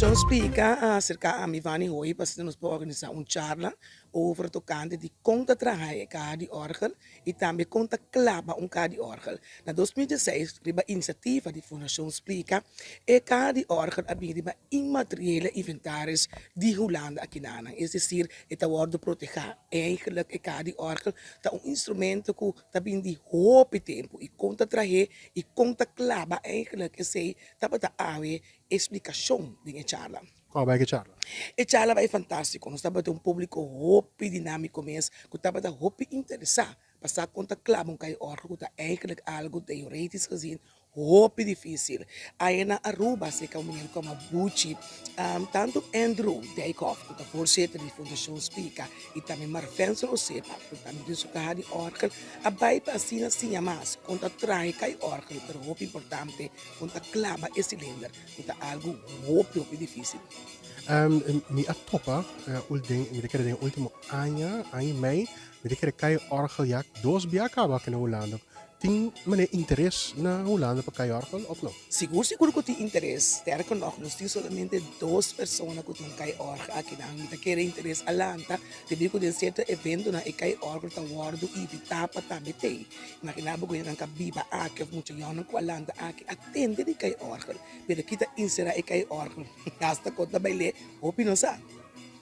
Fundashon Splika a aserká ami Vani Hoy pa asina nos por organisá un charla over tokante di kon ta traha e kaha di òrgel i tambe kon ta klaba un kaha di òrgel. Na 2016, riba inisiativa di Fundashon Splika, e kaha di òrgel a bin riba inmateriële inventaris di Hulanda akinanan, es desir e ta wòrdu protehá. Eigenlijk e kaha di òrgel ta un instrumento ku ta bin di hopi tempu i kon ta trah'é i kon ta klaba eigenlijk esei tabata awe e splikashon den e charla. Kon a bai ku e charla? E charla bai fantástiko. Nos tabata un públiko hopi dinámiko mes ku tabata hopi interesá pa sa kon ta klaba un kai òrgel ku ta eigenlijk algu teoretisch gezien hopi difísil. Aya na Aruba serka un meneer komo Buchi, tantu Andrew Dijkhoff ku ta voorzitter di Fundashon Spica i tambe Marvensel Osepa ku tambe tin su kaha di òrgel a bai pa asina siña mas kon ta traha e kai òrgel pero hopi importante kon ta klaba e silinder ku ta algu hopi hopi difísil. Mi a topa den mi ta kere den e último aña, aña i mei, mi ta kere kai òrgel ya dos bia kaba aki na Hulanda. Tin manera interes na Hulanda pa kai òrgel òf no? Sigur sigur ku tin interes. Sterker nog, nos tin solamente dos persona ku tin un kai òrgel akinan. Mi ta kere interes a lanta debí ku den sierto eventonan e kai òrgel ta wòrdu invitá pa tambe tei. Imaginá bo ku hendenan ku a biba aki òf mucha yònnan ku a lanta aki a tende di kai òrgel, pero ki ta inserá e kai òrgel? Hasta kon ta bail'é hopi no sa.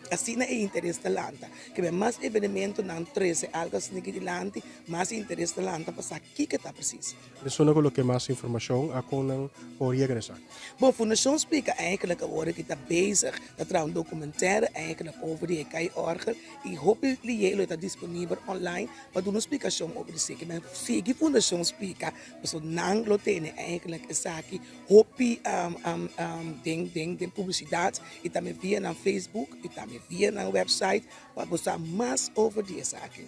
Asina e interes ta lanta. Kibè mas evenementonan trese algu asina aki dilanti, mas e interes ta lanta pa sa kiko ta presis. Persona ku lo ke mas informashon a kon nan por yega na esaki? Bon, Fundashon Splika eigenlijk awor aki ta bezig ta traha un documentaire eigenlijk over di e kai orgel i hopi lié lo ta disponibel online pa duna un splikashon over di esaki. Men sigui Fundashon Splika pasobra nan lo tene eigenlijk esaki hopi den den den publisidat i tambe via nan Facebook i tambe via nan website pa bo sa mas over di esaki.